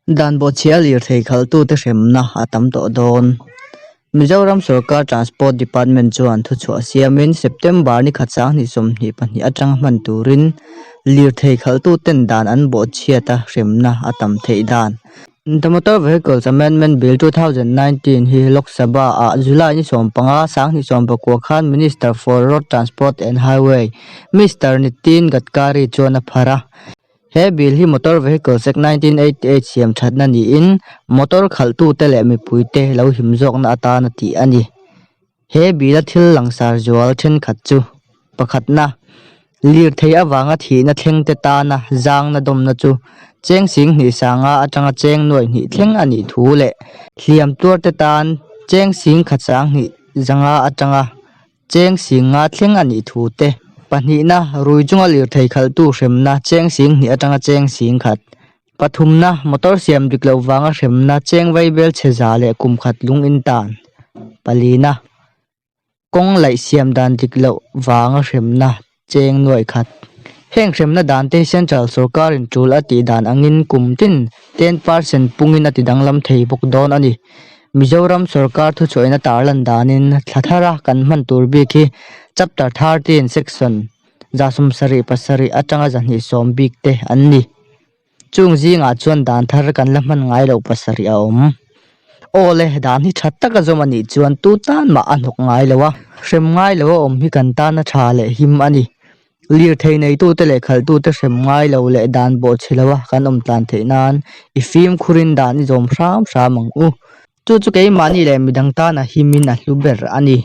Dan bawhchhia lirthei khalhtute hremna a tam tawh dawn. Mizoram Sorkar Transport Department chuan thuchhuah siamin September ni khat 2022 atanga hman turin lirthei khalhtuten dan an bawhchhiata hremna a tam theih dan The Motor Vehicles Amendment Bill 2019 hi Lok Sabha ah July ni 15 2019 khan Minister for Road Transport and Highway Mister Nitin Gadkari chuan a pharh a. He bill hi Motor Vehicles Act 1988 siam thatna niin motor khalhtute leh mipuite lo him zawkna atana tih a ni. He bill a thil langsar zual thenkhat chu, pakhatna, lirthei avanga thihna thlengte tana zangna dawmna chu cheng sing hnih sanga atanga cheng nuaih hnih thleng a nih thu leh hliam tuarte tan cheng sing khat sang hnih zanga atanga Cheng sing nga thleng a nih thu te, pahnihna, rui chunga lirthei khalhtu hremna cheng sing hnih atanga cheng sing khat, pathumna, motor siam dik loh vanga hremna cheng vaibel chhe za leh kum khat lung in tan, palina, kawng laih siam dan dik loh vanga hremna cheng nuaih khat. Heng hremna dan te hi Central sorkarin tul a tih dan angin kum tin 10% pungin a ti danglam thei bawk dawn a ni. Mizoram sorkar thuchhuahina tarlan danin thla thara kan hman tur bik hi Chapter 13 Section 77 atanga 210 bik te an ni. Chung zingah chuan dan thar kan la hman ngai loh pasarih a awm. Aw le, dan hi tha taka zawm a nih chuan tu tan mah a hnawk ngai lo a, hrem ngai lo a awm hi kan tana tha leh him a ni. Lirthei neitute leh khalhtute hrem ngai lo leh dan bawhchhe lo a kan awm tlan theih nan i fimkhurin dan i zawm hram hram ang u. Chu chu keimahni leh midang tana himin a hlu ber a ni.